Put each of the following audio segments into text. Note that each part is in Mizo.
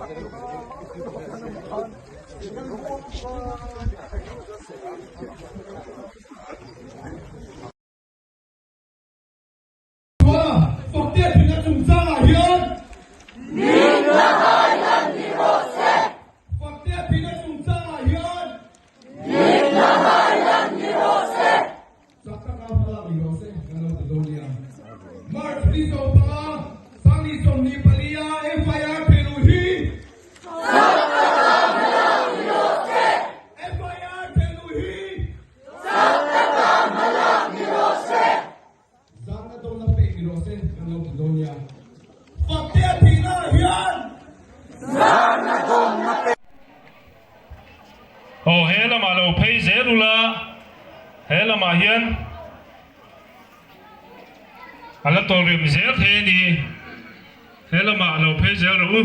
Fakte thina chungchangah hian Nihna hai lan ni rawh se! Fakte thina chungchangah hian Nihna hai lan ni rawh se! Chak taka hmalak ni rawh se kan lo ti dawn nia. March ni 15, 2024 a FIR theiluh hi Chak taka hmalak ni rawh se! FIR theiluh hi Chak taka hmalak ni rawh se! Zan a dawna pek ni rawh se kan lo ti dawn nia. Fakte thihna ah hian zan a dawna pek. Aw he lamah lo phei zel ula, he lamah hian a la tawlrim zel thei a ni, he lamah lo phei zel rawh u.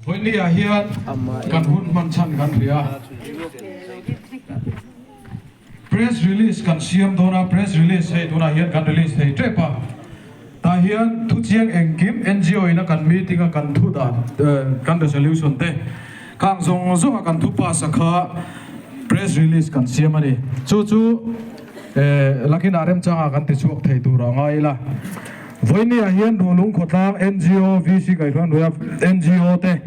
Vawinia hian kan hun hman chhan kan hria. Press release kan siam dawn a, press release hei tunah hian kan release thei tep a, tah hian thuchiang engkim NGO ina kan meeting a kan thu dan kan resolution te khang zawng zawng a kan thu pass a kha press release kan siam a ni. Chu chu lakinah remchanga kan ti chhuak thei tur a ngai ila. Vawinia hian Rualung khawtlang NGO, VC Kaihhruainruia NGO te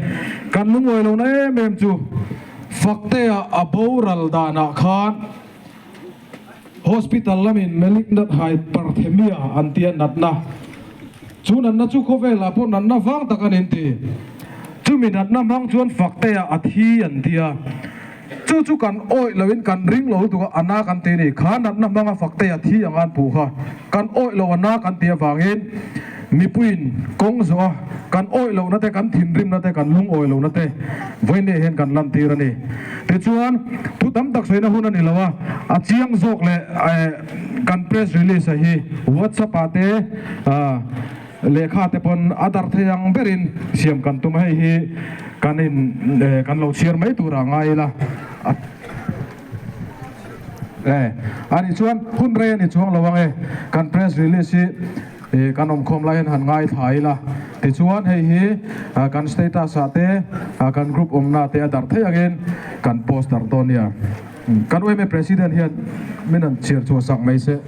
kan lungawi lohna em em chu Faktea a boral danah khan Hospital lamin Malignant Hyperthemia an tia natna, chu natna chu khawvelah pawh natna vang tak a ni an ti. Chumi natna hmang chuan Faktea a thi an tia. Chu chu kan awih loin kan ring lo lutuk a, a na kan ti a ni. Kha natna hmanga Faktea thi anga an puh kha kan awih lo a na kan ti avangin mipuiin kawng zawh a, kan awih lohna te, kan thinrimna te, kan lungawi lohna te vawiin hian kan lantir a ni. Tichuan, thu tam tak sawina hun a ni lo a, a chiang zawk leh kan press release a hi WhatsApp ah te lehkha te pawn a dar thei ang berin siam kan tum a, hei hi kan in kan lo chhiar mai tur ah ngai ila a nih chuan hun rei a ni chuang lo ang e, kan press release hi kan awmkhawm lai hian han ngaithla ila. Tichuan hei hi kan status ah te kan group awmna te a darh theih angin kan post darh dawn nia. Kan yma President hian min han chhiar chhuah sak mai se.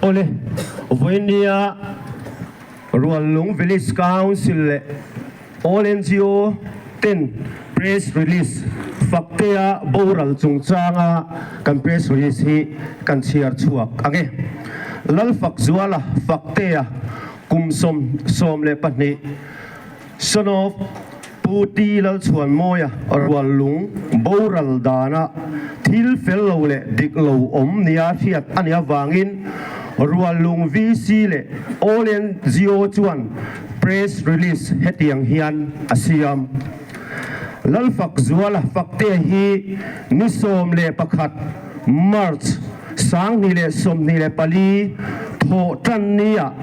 Awle, vawinia Ruallung Village Council leh All NGO ten press release Faktea boral chungchanga kan press release hi kan chhiar chhuak ang e. Lalfakzuala Faktea kum 12, son of Pu T Lalchhuanmawia Ruallung boral dana thil fel lo leh dik lo awm nia hriat a nih avangin Ruallung VC leh All NGO chuan Press release hetiang hian a siam. Lalfakzuala Faktea hi ni 11 March 2024 thawh tan nia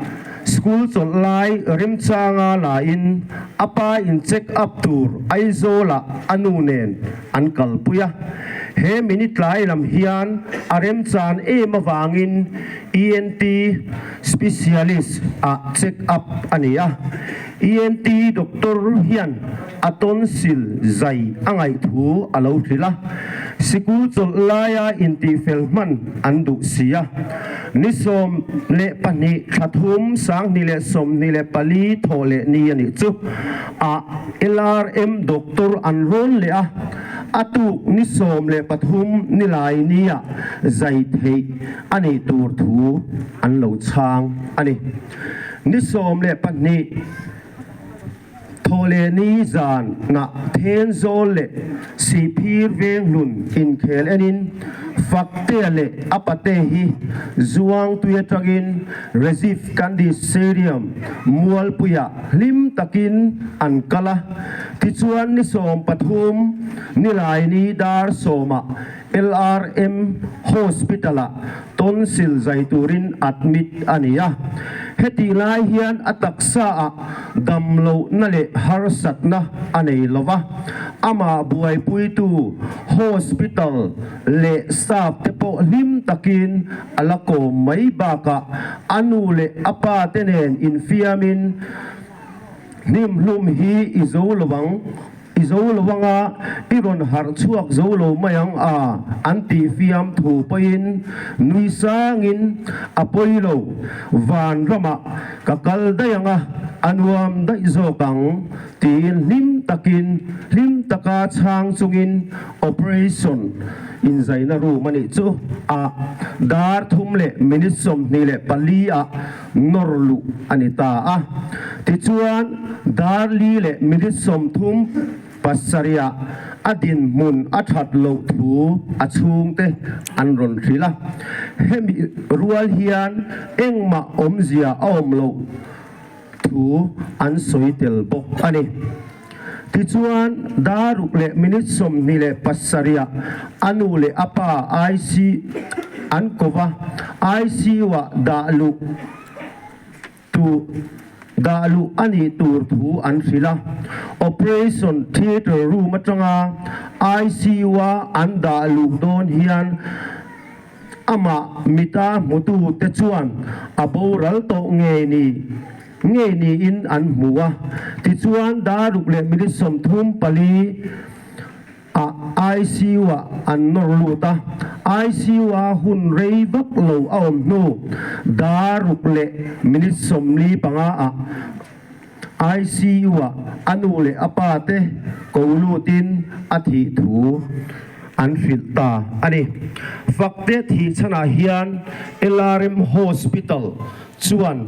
school chawlh lai remchanga lain a pa in check up tur Aizawlah a nu nen an kalpui a. He minute tlai lam hian a remchan em avangin ENT specialist ah check up a ni a. ENT doctor hian a tonsil zai a ngaih thu a lo hrilh a. Sikul chawlh laia intihfel hman an duh si a. Ni 12 thla thum 2024 thawh leh ni a nih chu a LRM doctor an rawn leh a. A tuk ni 13 nilai nia zai theih a nih tur thu an lo chhang a ni. Ni 12 thawh leh ni zan nah Thenzawl leh Sihphir Venghlun inkhel enin Faktea leh a pate hi Zuangtui atangin Rajiv Gandhi Stadium Mualpuiah hlim takin an kal a. Tichuan ni 13 Nilaini dar sawmah LRM Hospital-ah tonsil zai turin admit a ni a. Hetih lai hian a taksaah damlohna leh harsatna a nei lo va, amah buaipuitu hospital leh staff te pawh hlim takin a la kawm mai bakah a nu leh a pa te nen infiamin hnimhlum hi i zo lo ang. I zo lo anga i rawn harh chhuak zo lo mai ang a, an tih fiam thu pawhin nui sangin a pawi lo, van ramah ka kal daih ang a, a nuam daih zawk ang tiin hlim takin hlim taka chhang chungin operation inzaina room a nih chu a dar thum leh minute 24 ah nawr luh a ni ta a. Tichuan, dar li leh minute 37 ah a dinhmun a that loh thu a chhungte an rawn hrilh a. Hemi rual hian engmah awmzia a awm loh thu an sawi tel bawk a ni. Tichuan, dar ruk leh minute 27 ah a nu leh a pa IC an ko va, ICU ah dah luh tur dah luh a nih tur thu an hrilh a. Operation theatre room atanga ICU a an dah luh dawn hian amah mita hmutu te chuan a boral tawh ngei ni ngei niin an hmu a. Tichuan dar ruk leh minute 34 ah ICU ah an nawr lut a. ICU a hun rei vak lo a awm hnu dar ruk leh minute 45 ah ICU ah a nu leh a pa te ko lutin a thih thu an hrilh ta a ni. Fakte thih chhanah hian LRM Hospital chuan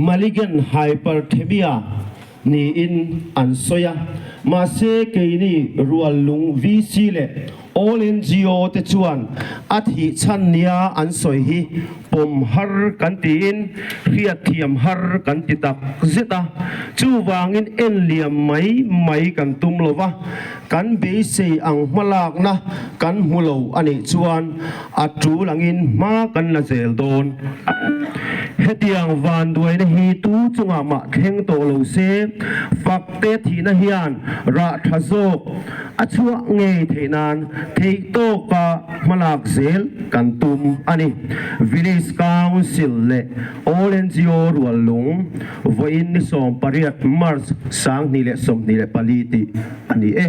Malignant hyperthemia niin an sawi a, mahse keini Ruallung VC leh All NGO te chuan a thih chhan nia an sawi hi pawm har kan tiin hriatthiam har kan ti tak zet a, chuvangin en liam mai mai kan tum lo va, kan beisei ang hmalakna kan hmu lo a nih chuan a tul angin hma kan la zel dawn. Hetiang vanduaina hi tu chungah mah thleng tawh lo se, fakte thihna hian rah tha zawk a chhuah ngei theih nan theihtawka. hmalak zel kan tum a ni. Village Council leh All NGO Ruallung vawiin ni 18 March 2024 tih a ni e.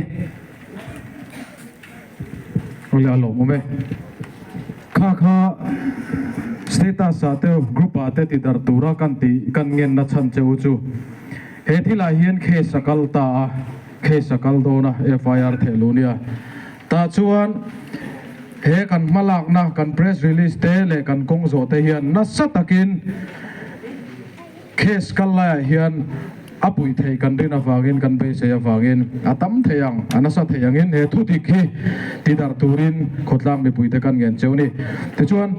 Awle a lawmawm e. Kha kha status ah te group ah te ti darh tura kan tih kan ngenna chhan che u chu he thilah hian case a kal ta a, case a kal dawn a FIR theh luh nia. Tah chuan he kan hmalakna kan press release te leh kan kawng zawh te hian nasa takin Case kal laiah hian a puih theih kan rin avangin kan beisei avangin a tam thei ang, a nasa thei angin he thu dik hi ti darh turin khawtlang mipuite kan ngen cheu ni. Tichuan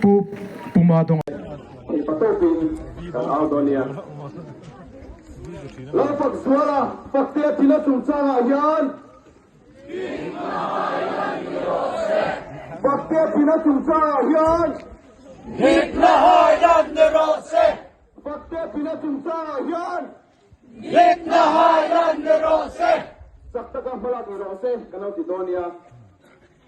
Pu Puma Dawng. Mipa tawkin kan au dawn nia. Lalfakzuala Faktea thila chungchangah hian Faktea thina chungchangah hian Dikna hai lan ni rawh se. Faktea thina chungchangah hian Dikna hai lan ni rawh se. Chak taka hmalak ni rawh se kan lo ti dawn nia.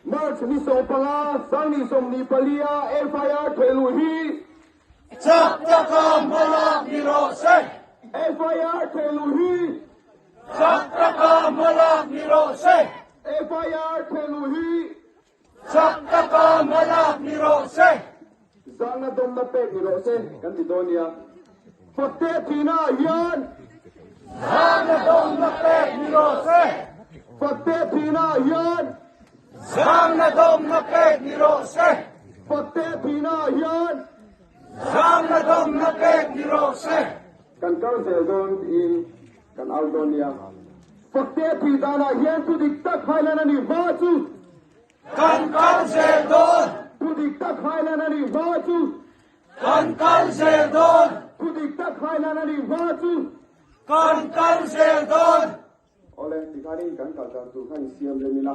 March ni 15, 2024 a FIR thehluh hi Chak taka hmalak ni rawh se. FIR thehluh hi. Chak taka hmalak ni rawh se. FIR thehluh hi. Chak taka hmalak ni rawh se. Zahna dawmna pek ni rawh se kan ti dawn nia. Fakte thihna ah hian. Zahna dawmna pek ni rawh se. Fakte thihna ah hian. Zahna dawmna pek ni rawh se. Fakte thihna ah hian. Zahna dawmna pek ni rawh se. Kan kal zel dawn tiin kan au dawn nia. Fakte thih danah hian thu dik tak hailan a nih hma chu. Kan kal zel dawn. Thu dik tak hailan a nih hma chu. Kan kal zel dawn. Thu dik tak hailan a nih hma chu. Kan kal zel dawn. Awle, tikhanin kan kal dan tur kha insiam rem ila.